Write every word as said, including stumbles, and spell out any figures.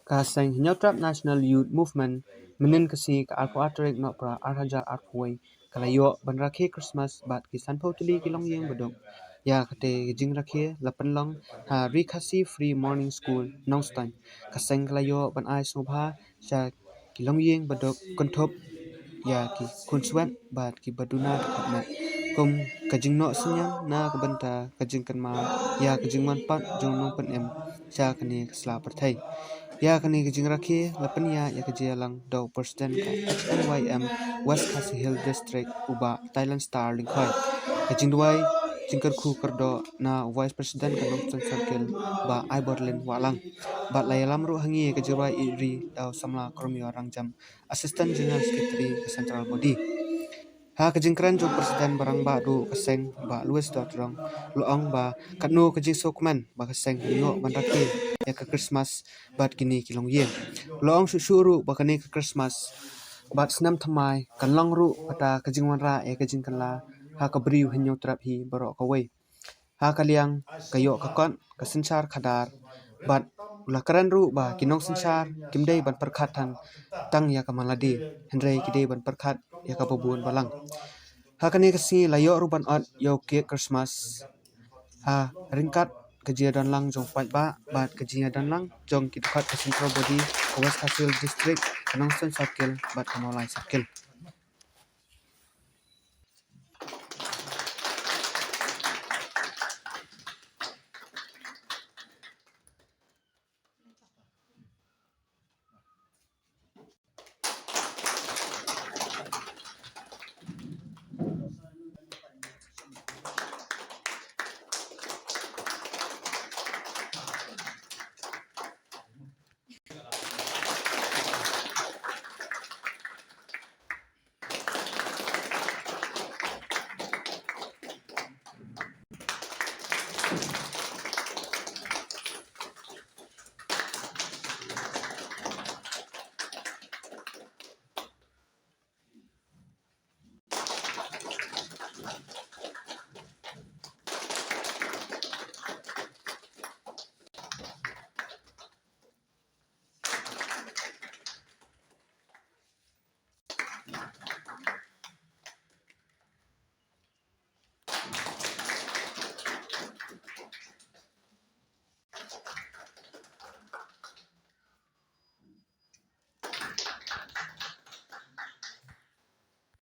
Ka seng Hynñiewtrep National Youth Movement mynnin ka sngi ka arphew ar tarik Nohprah ar hajar arphew wei ka la ïoh ban rakhe Christmas bad ki sanphew tylli ki longïing baduk ïa katei ka jingrakhe la pynlong ha Ri Khasi Free Morning School, Nongstoiñ. Ka seng ka la ïoh ban ai sngewbha sha ki longïing baduk kynthup ïa ki khunswet bad kiba duna dkhot met kum ka jingnoh synñiang na ka bynta ka jingkynmaw ïa ka jingwan pat jong nongpynim sha kane ka sla pyrthei. Ïa kane ka jingrakhe la pynïaid ïa ka jingïalang da u President ka H N Y M West Khasi Hills District, u Bah Thailand Star Lyngkhoi. Ka jingduwai jingkyrkhu kyrdoh na u Vice President ka Nongstoiñ Circle, Bah Aiborlin Wahlang. Bad la ïalam ruh ha ngi ïa ka jingduwai ïeit ri da u samla Kromio Rangjam, Assistant General Secretary ka Central Body. Ha ka jingkren jong u President ba rangbah duh ka seng, Bah Louis Dodrong, u la ong ba katno ka jingsngewkmen ba ka seng ka ïoh ban rakhe ïa ka Christmas bad kine ki longïing. U la ong shuh shuh ruh ba kane ka Christmas bad snem thymmai kan long ruh kata ka jingwanrah ïa ka jingkylla ha ka Bri U Hynñiewtrep hi baroh kawei. Ha ka liang ka ïoh ka kot ka synshar khadar bad u la kren ruh ba ki nongsynshar kim dei ban pyrkhat tang ïa ka man lade, hynrei ki dei ban pyrkhat ïa kaba bun balang. Ha kane ka sngi la ïoh ruh ban ot ïa u cake Christmas ha ryngkat ka jingïadonlang jong u paidbah bad ka jingïadonlang jong ki dkhot ka Central Body ka West Khasi Hills District, ka Nongstoiñ Circle bad ka Mawlai Circle.